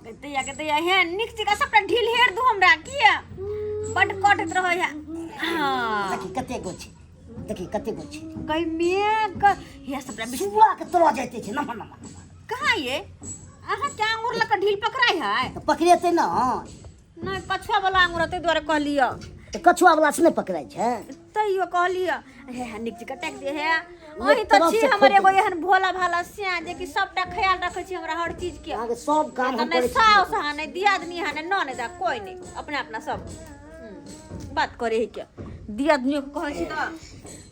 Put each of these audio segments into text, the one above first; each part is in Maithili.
दैया के दैया हे नीक जकाँ सबटा ढील हेर दू हमरा किया बड कटैत रहै है। हाँ। देखी कते गो छै, देखी कते गो छै। गई में ग हे सबटा बिस सुआ के तोरा जाइते छै नमहर नमहर नमहर। कहाँ ये अहाँ के आंगुर लऽ कऽ ढील पकड़ाइ है? तऽ पकड़ेतै ने। नहि, कछुआ वाला आंगुर ताहि दुआरे कहलिअ। तऽ कछुआ वाला से नहि पकड़ाइ छै? तैयो कहलिअ। हे हे नीक जकाँ टाकि दे। हे अहीं तऽ तरफ छी से हमर खोटि एगो एहन भोला भाला सिया जे कि सबटा ख्याल रखै छी हमरा हर चीज के। अहाँके सब काम तऽ हम नहि करै छी। साउस अहाँ, नहि दियादनी अहाँ, नहि ननैद अहाँ, कोइ नहि, अपना अपना सब। बात करे है के दियादनियो के कहै छी तऽ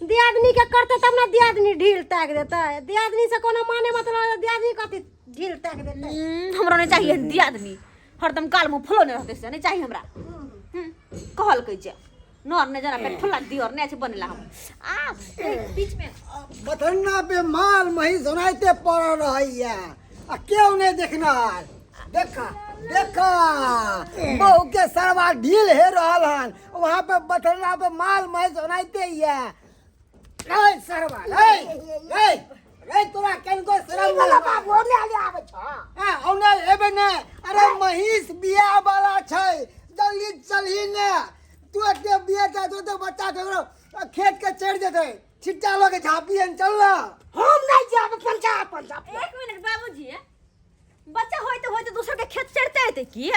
दियादनी के करतै तब ने दियादनी ढील ताकि देतै। दियादनी से कोनो माने मतलब नहि, दियादनी कथी ढील ताकि देतै? हमरा नहि चाहिए दियादनी, हरदम काल मुँह फुलौने रहतै, से नहि चाही हमरा। कहलकै जे नर नहि जना पेट फुला दियर नहि छै बनेला हम आ ए, बीच में बथन्ना पे माल महीस ओनाहिते पड़ल रहैया आ केओ नहि देखनार। देखा देखा, बहू के सरवा ढील हे रहल हन, वहाँ पे बथन्ना पे माल महीस ओनाहिते हिया। रे सरवा, रे रे रे, तोरा कनिको शरम वाला नहि? बाबू ओने आले आबै छ। हाँ, ओने एबे ने। अरे महीस बिया वाला छै, जल्दी चलही ने। तू एते बिया जा तो बच्चा केकरो खेत के चढ़ जेतै, छिट्टा लऽ के झापी हन, चल ना। हम नहीं जाब, अपन जा, अपन जा। एक मिनट बाबूजी, बच्चा होइते होइते दोसर के खेत चढ़ते हेतै की?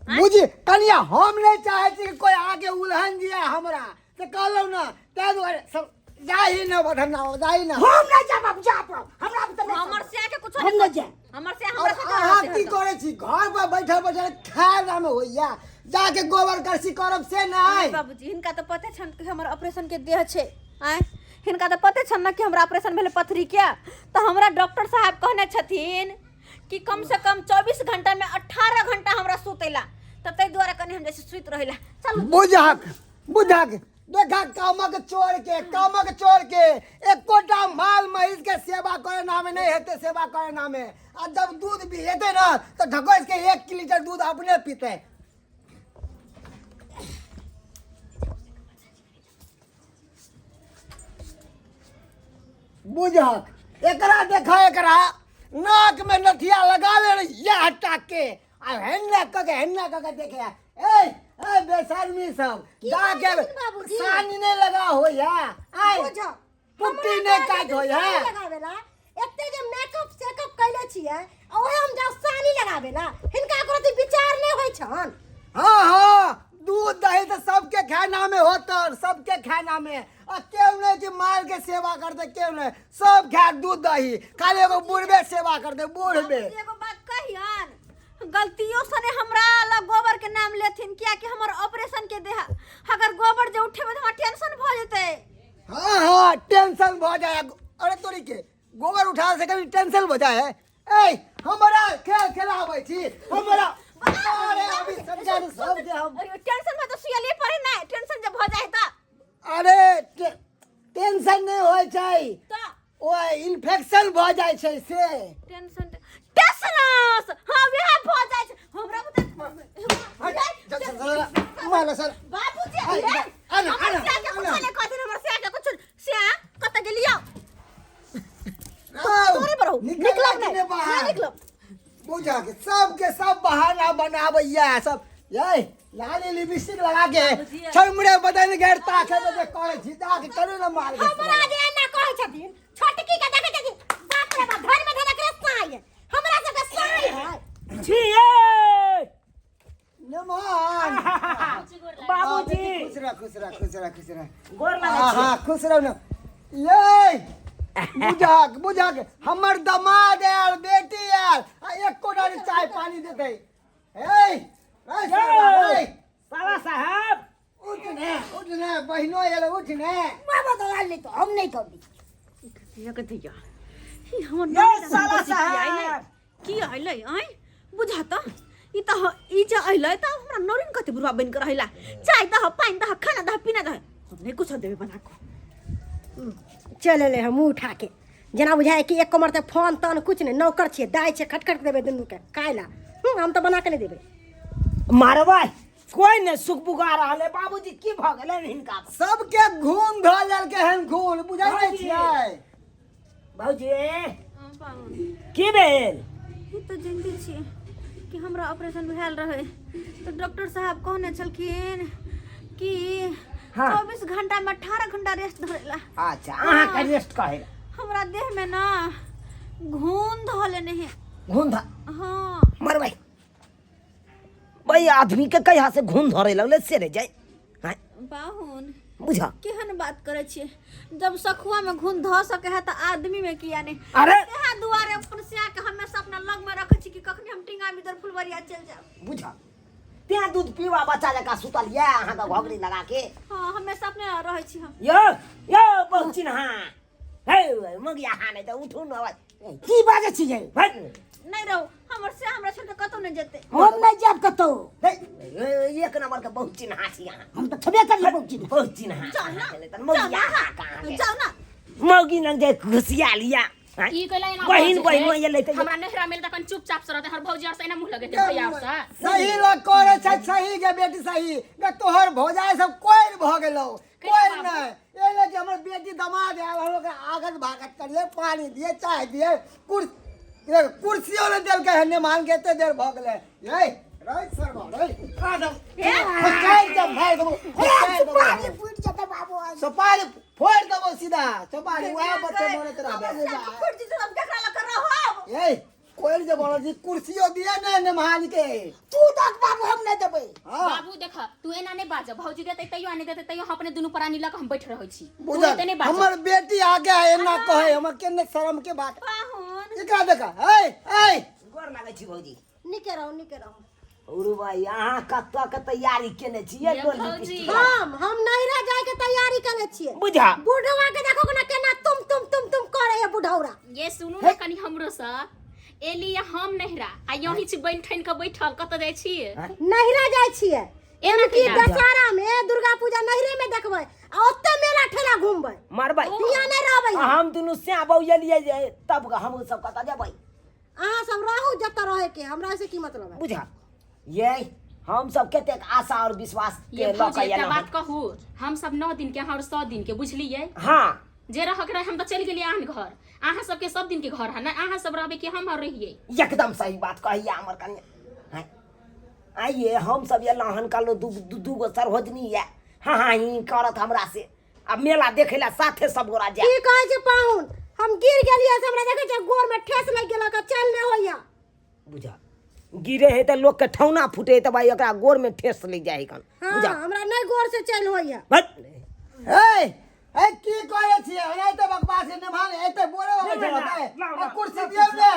बुझी कनिया, हम नहीं चाहे छी कि कोई आके उलहन दिया हमरा, तऽ कहलहुँ ना, ताहि दुआरे सब जाही ना बधना, जाही ना। हम नहीं जाब, बाबू जा अपन, हमरा तऽ नहीं। हमर से के कुछो हम नहीं नहीं जाब। हमर से और हमरा से अहाँ की करै छी घर पर बैठल बैठल? खाय में होइया, जाके गोबर करसी करब से नहीं। बाबूजी, हिनका तऽ पते छन कि हमर ऑपरेशन के देह छै। आँय, हिनका तऽ पते छन ना कि हमरा ऑपरेशन भेलै पथरी के, तऽ हमरा डॉक्टर साहब कहने छथिन कि कम से कम 24 घंटा में 18 घंटा हमरा सुतेला, तऽ ताहि दुआरे कनि हम जैसे सुति रहेला। चलू। बुझक बुझक, देखा कामक चोर के, कामक चोर के एकोटा माल महीस के सेवा करे नामे नहीं हेतै, सेवा करे नामे। आ जब दूध भी हेतै ना तऽ ढकोसि के 1 लीटर दूध अपने पीतै। बुझक एकरा, देखा एकरा नाक में नथिया लगा ले रही यह टाक के आ हेन्ना क के, हेन्ना क के देखे। ए ए बेशर्मी सब जाके बाबूजी? सानी नहीं लगा हो या आय बुझ पुट्टी नहीं काट हो या लगावेला एते जे मेकअप सेकअप कैले छियै आ ओहे हम जाउ सानी लगावेला, हिनका कोनो विचार नहि होइ छन। हाँ हाँ, दूध दही तो सबके खाना में होता, सबके खाना में, आ केहू नहीं कि माल के सेवा करते, केहू नहीं, सब खा दूध दही, खाली एगो बुढ़बे सेवा करते, बुढ़बे। बाबूजी, एगो बात कहियन, गलतियों से ने हमरा अलग गोबर के नाम लेथिन, कियाकि हमर ऑपरेशन के देह अगर गोबर जे उठेबै तऽ हमरा टेंशन भऽ जेतै। हाँ हाँ, टेंशन भऽ जाए। अरे तोरी के गोबर उठा से कभी टेंशन भऽ जाए? ए हमरा खेल खेलाबै छी हमरा? अरे अभी समझा दे सबके हम। अरे टेंशन भऽ तऽ सुइया पड़े ना, टेंशन जब भऽ जाए तऽ। अरे टेंशन नहीं होइ छै तऽ ओ इन्फेक्शन भऽ जाइ छै से टेंशन टेंशनस, हाँ वएह भऽ जाइ छै हमरा। बता मालो सर। बाबूजी, आइ, हे, आना, हमर आना, सिया के कुछो आना। नहि कहथिन, हमर सिया के कुछो। सिया कतऽ गेलियौ? तोरे पर रहू, निकलब नहि, नहि निकलब। बुझा के सबके सब बहाना बनाबैया सब। ये लाली लिपस्टिक लगा के छमड़े बदल गए ताके में जे करे छी, जाके करू ना मार के। हमरा जे एना कहै छथिन, छोटकी के देखै छथिन, बाप रे बाप, धन में धनक रे साई, हमरा सबके साई है। छियै नमन बाबूजी। खुश रह, खुश रह, खुश रह, खुश रह। गोर लागै हाँ छी। हाँ, खुश रह ना। ये बुझक बुझक, हमर दमाद आयल, बेटी आयल आ एको डाली चाय पानी देतै? ए ए सरदार, ए साला साहब, उठ ने, उठ ने, बहिनो आयल, उठ ने। बाबा तो लाल नहीं तो हम नहीं कहबी। धिया के धिया, ई हमर ये नानी साला की अइलै? साहब। की अइलै? आँय बुझा तऽ ई तऽ ई जे अइलै तऽ हमरा नौरिन कते बुढ़वा बनि कऽ रहैला, चाय दह, पानि दह, खाना दह, पीना दह, हम नहि कुछो देबै बना कऽ। चल एलै हम मुँह उठा के, जेना बुझाय कि एक कमर तऽ फोन तोन कुछ नहि, नौकर छियै, दाइ छै, खटखट देबै दुनूके खाय ला। हम तऽ बना के नहि देबै। मारबै कोई ने सुखबुगा रहल है। बाबूजी, की भऽ गेलै हिनका? सबके घून धऽ लेलकै हन, घून, बुझै नहि छियै? बाबूजी, की भेल? ई तऽ जिंदगी छियै, कि हमरा ऑपरेशन भेल रहे तऽ डॉक्टर साहब कहने छलखिन कि हाँ। 24 घंटा में 18 घंटा रेस्ट धरेला। अच्छा, अहाँ के रेस्ट कहे ला। हमरा देह में ना घून धऽ लेने है। घून ध? हाँ। मरबै भाई, आदमी के कहिया से घून धरे लगले से रे जाय। हाँ? बाहुन, बुझा केहन बात करै छियै? जब सखुआ में घून धऽ सके है तऽ आदमी में किया नहीं? अरे तेहा दुआरे अपन सिया के हमेशा अपना लग में रखै छी कि कखनी हम टिंगा बिदर फुलवरिया चलि जायब। बुझा, तें दूध पीवा बच्चा जकाँ सुतल ये अहाँके घोघरी लगा के। हाँ, हमेशा अपने रहै छी हम। यो यो बहुत चिन्हा हे मगिया, हाँ नहीं तऽ उठू न। की बाजै छियै? भाइ। नहीं रहू, हमर से हमरा छोड़ के कतौ नहीं जेतै। हम नहीं जायब कतौ। हे, एक नंबर के बहुत चिन्हा छी अहाँ। हम तऽ छेबे करियै बहुत चिन्ह। बहुत चिन्हा। जाउ ना। अहाँके तऽ जाउ मौगिया ना। अहाँ के जाउ ना। मौगी लग जाय घुसिया लिया। हाँ? की कहला एना बहिन बाजै बहिन छै? एलै तऽ हमरा नैहरा मिल तखन चुपचाप से रहतै, हमर भौजी आर से एना मुँह लगेतै, भैया आर से? सही लोग करे छै, सही गे बेटी, सही गे। तोहर भौजाई सब कोइ भऽ गेलौ, कोइ नहि एले कि हमर बेटी दमाद आयल, हम ओकरा आगत भागत करिए, पानी दिए, चाय दिए, कुर्सियो नहि देलकै हन मान के, एते देर भऽ गेलै। ये रे सरवा रे, फचारि के मारि देबो, फचारि देबो। सुपारी फूटि जेतै बाबू आज। सुपारी फोड़ि देबो सीधा, सुपारी वएह बच्चे मरैत रहबै। हमर सिया के फुटि जेतै, हम केकरा लग के रहब? ये कोयल जे बोलल छी, कुर्सियो दिए ने नेमान के। तू दक बाबू, हम नहीं देबै। हाँ। बाबू देख, तू एना नहि बाज। भौजी देतै तैयो आ नहि देतै तैयो हम अपने दुनू प्राणी लऽ कऽ हम बैठ रहै छी। तू बुझल एते नहि बाज। हमर बेटी आगे है, एना कहे हमर केने शर्म के बात। पाहुन। एकरा देखा, ए ए। गोर लागै छी भौजी। नीके रहू, नीके रहू। उरु भाई, अहाँ कतऽ के तैयारी केने छियै? ये गोर भौजी। लिपस्टिक। हम नैहरा जाय के तैयारी करे छियै। बुझा, बुढ़वा के देखो ना केना तुम तुम तुम तुम करे है बुढ़ौरा। ये सुनू ने, कनि हमरो सँ एली या हम नैहरा आ यहीं छी बनि ठनि कऽ बैठल, कतऽ जाइ छियै? नैहरा जाइ छियै। एना की केना? दशहरा में दुर्गा पूजा नैहरे में देखबै आ ओते मेला ठेला घूमबै। मरबै। हियाँ नहि रहबै। आ हम दुनू स्या बौएलियै जे तब हम सब कतऽ जेबै? अहाँ सब रहू जतऽ रहे के, हमरा से की मतलब है? बुझा, ये हम सब कतेक आशा और विश्वास के ये लऽ भौजी, कऽ एकटा एलहुँ बात कहू, हम सब 9 दिन के, अहाँ और 100 दिन के, बुझलियै? हाँ। जे रहक रहे, हम तऽ चलि गेलियै आन घर। अहाँ सबके सब दिन के घर है ने, अहाँ सब रहबै कि हम और रहियै? एकदम सही बात कहिया हमर कन्या। हैं? आइए हम सब एलहुँ हन, कहलहुँ दू दू दू गो सरहोजनी यऽ, हाँ हाँ ही करत हमरा से, आ मेला देखे ला साथे सब गोरा जाए। की कहै छै पाहुन, हम गिर गेलियै से हमरा देखै छै गोर में ठेस लागि गेलक, चल नहि होइया। बुझा, गिरे है तऽ लोक के ठौना फूटे है तऽ भाई एकरा गोर में ठेस लागि जाइ है कन। हाँ। बुझा, हमरा नहि गोर से चल होइया। भट। ए ए, की कहै छियै? एनाहिते बकवास निमान एते बोले नहि, अबै नहि, छै। लाउ, लाउ, कुर्सी दियौ ने।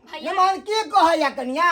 भैया। निमान की कहैया कनिया?